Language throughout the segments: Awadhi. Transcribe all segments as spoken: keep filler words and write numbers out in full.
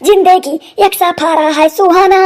जिंदगी एक सफारा है सुहाना,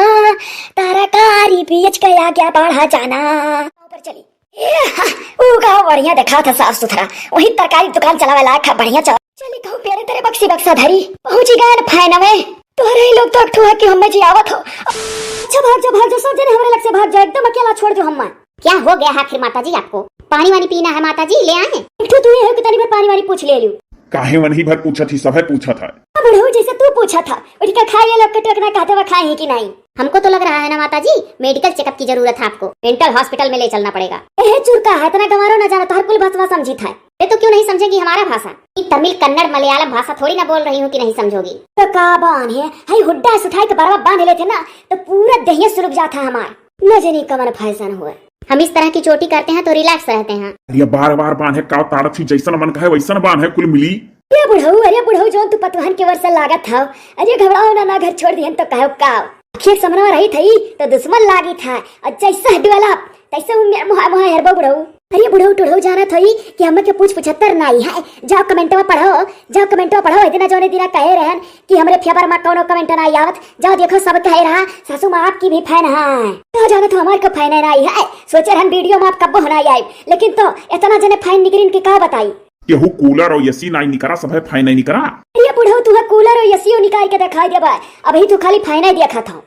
तरकारी बेच के आगे बढ़ा जाना। ऊपर चली। ए, हा, ऊ गाँव बढ़िया देखात है, साफ सुथरा। वहीं तरकारी दुकान चलावे लायक है, बढ़िया चला। चली कहूँ पेड़े तेरे बक्सी बक्सा धरी। पहुँची गए न फैनवे। तोहरे ही लोग तो अकठू है कि हमें जी आवत हो। अच्छा भाग जा, भाग जा, सब जने हमरे लग से भाग जा, एकदम अकेला छोड़ दो हमें। क्या हो गया है आखिर माता जी आपको? पानी वानी पीना है माता जी, ले आए? एक ठो तू ही हो कि तनी भर पानी वानी पूछ ले लियो। काहे वनही भर पूछत ही, सभे पूछत है। अब बुढ़ऊ जैसे तू पूछा था, उठ के खाए लोग के टोकना कहते हुए खाए ही कि नहीं? हमको तो लग रहा है ना माता जी, मेडिकल चेकअप की जरूरत है आपको, मेंटल हॉस्पिटल में ले चलना पड़ेगा। ए चुरका है, इतना गंवारो ना जाना, तोहर कुल भसवा समझी था। ये तो क्यों नहीं समझेगी हमारा भाषा? ये तमिल, कन्नड़, मलयालम भाषा थोड़ी ना बोल रही हूँ कि नहीं समझोगी। तो का बांध है, हई हुड्डा से उठाई के बरवा बांध लेते ना, तो पूरा दहिया सुलग जाता हमार। न जानी कवन फैशन हुए। हम इस तरह की चोटी करते हैं तो रिलैक्स रहते हैं। अरे बार बार बांधे का तारत ही, जैसन मन कहे वैसन बांधे कुल मिली। अरे बुढ़ऊ, अरे बुढ़ऊ, जौन तू पतवाहन के वर्ष लागत हव, अरे घबराओ ना, ना घर छोड़ दिहन तो कहो का। आखिर समनवा रही थई तो दुश्मन लागी था, और जैसा हड्डी वाला तैसे उ मेर मुहा मुहा हेरबो बुढ़ऊ। अरे बुढ़ऊ टुढ़ऊ जानत हई कि हमके पूछ पचहत्तर नाई है। जाओ कमेंटवा पढ़ो, जाओ कमेंटवा पढ़ो। इतना जौने दिना कहे रहन कि हमरे फेवर में कौनो कमेंट ना आवत, जाओ देखो सब कहे रहा सासू माँ आपकी भी फैन है। का जानत हो हमार को फैन है ना आई है, सोचे रहन वीडियो में आप कब्बो ना आई, लेकिन तो इतना जने फैन निकरिन के का बताई। केहू कूलर और एसी नाई निकरा, सभे फैन नाई निकरा। अरे बुढ़ऊ तू कूलर और एसी निकाल के दिखाई देबा, अभी तू खाली फैन ही देखत हो।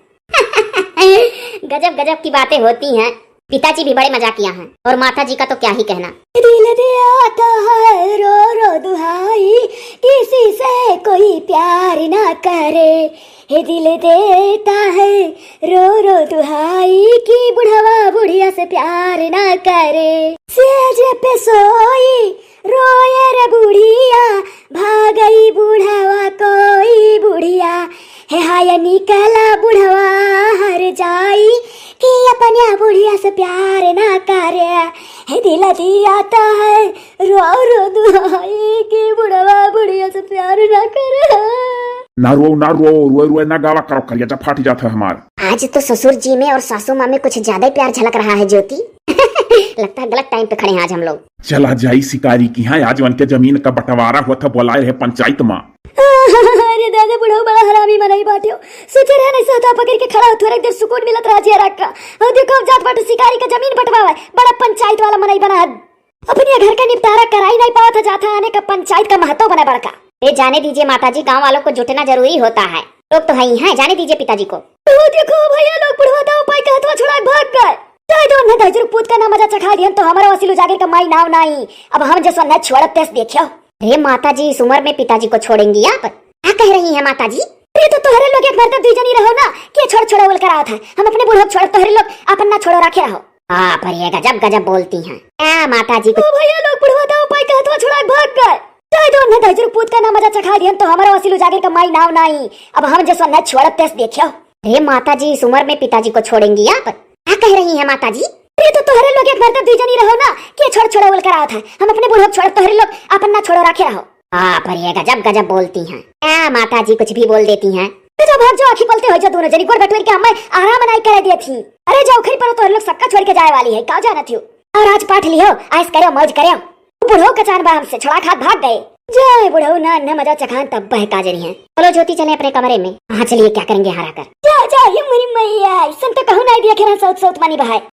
गजब गजब की बातें होती हैं। पिताजी भी बड़े मजाकिया हैं और माता जी का तो क्या ही कहना। दिल दिया तो है रो रो दुहाई, किसी से कोई प्यार ना करे। हे दिल देता है रो रो दुहाई, कि बुढ़वा बुढ़िया से प्यार ना करे। सेज पे सोई रोए रे बुढ़िया, भागई बुढ़वा कोई बुढ़िया। हे हाय निकला बुढ़वा हर जाई, कि अपनिया बुढ़िया से प्यार ना करे। हे दिल दिया तो है रो रो दुहाई, कि बुढ़वा बुढ़िया से प्यार ना करे। ना रो, ना रो, रोए रोए ना गावा करो, करिया जब फाट जात है हमार। आज तो ससुर जी में और सासू माँ में कुछ ज्यादा ही प्यार झलक रहा है ज्योति। लगता है गलत टाइम पे खड़े हैं आज हम लोग। चला जाई शिकारी की, हाँ, आज उनके जमीन का बंटवारा हुआ था, बोलाए रहे पंचायत में। अरे दादा, बुढ़ऊ बड़ा हरामी मनई बाट्यो। सोचे रहे नहीं सहता पकड़ के खड़ा हो, थोड़ा देर सुकून मिलत रहा जिया रखा। और देखो, अब जात बाटे शिकारी का जमीन बंटवावे, बड़ा पंचायत वाला मनई बना है। अपने घर का निपटारा कराई नहीं पावत है, जाता आने का पंचायत का महत्व बना बड़का। ए, जाने दीजिए माता जी, गाँव वालों को जुटना जरूरी होता है। लोग तो है ही हैं, जाने दीजिए पिताजी को। ओ देखो भैया लोग, बुढ़वा दाव पाई के हथवा छुड़ा के भाग गए। जाए दो, उन्हें दहिजरू पूत का ना मजा चखा दिहन तो हमारा वसीलू जागिर का माई नाव नाई। अब हम जैसा न छोड़त तेस देखियो। अरे माता जी, इस उम्र में पिताजी को छोड़ेंगी आप? क्या कह रही हैं माता जी? अरे तो तोहरे लोग एक मर्द दुई जनी रहो ना, के छोड़ छोड़ो बोल कर आवत है। हम अपने बूढ़ो छोड़, तोहरे लोग अपन ना छोड़ो, रखे रहो। बाप रे, गजब गजब बोलती हैं। क्या माता जी को ओ भैया लोग, बुढ़वा दाव पाई के हथवा छुड़ा के भाग गए। जाए दो, उन्हें दहिजरू पूत का ना मजा चखा दिहन तो हमारा वसीलू जागिर का माई नाव नाई। अब हम जैसा न छोड़त तेस देखियो। अरे माता जी, इस उम्र में पिताजी को छोड़ेंगी आप? क्या कह रही हैं माता जी? अरे तो तोहरे लोग एक मर्द दुई जनी रहो ना, के छोड़ छोड़ो बोल कर आवत है। हम अपने बूढ़ो छोड़, तोहरे लोग अपन ना छोड़ो, रखे रहो। बाप रे, गजब गजब बोलती हैं। क्या माता जी कुछ भी बोल देती हैं। तो जाओ भाग जाओ, आँखी पलते हो जाओ दोनों जनी, गोड़ बटोर के हमें आराम नाई करे देती। अरे जाओ खरी परो, तोहरे लोग सबका छोड़ के जाए वाली है, का जानत हो। और आज पाठ लियो, ऐश करो, मौज करो। बुढ़ो का चान बा हमसे, छुड़ा खात भाग गए। जाए बुढ़ऊ ना, न मजा चखान तब बहका जनी है। चलो ज्योति, चले अपने कमरे में। हाँ चलिए, क्या करेंगे हारा कर। जा, जा, ये मेरी मैया, ऐसन तो कहूँ नहीं दिया खेरा सौत सौत मानी बहाए।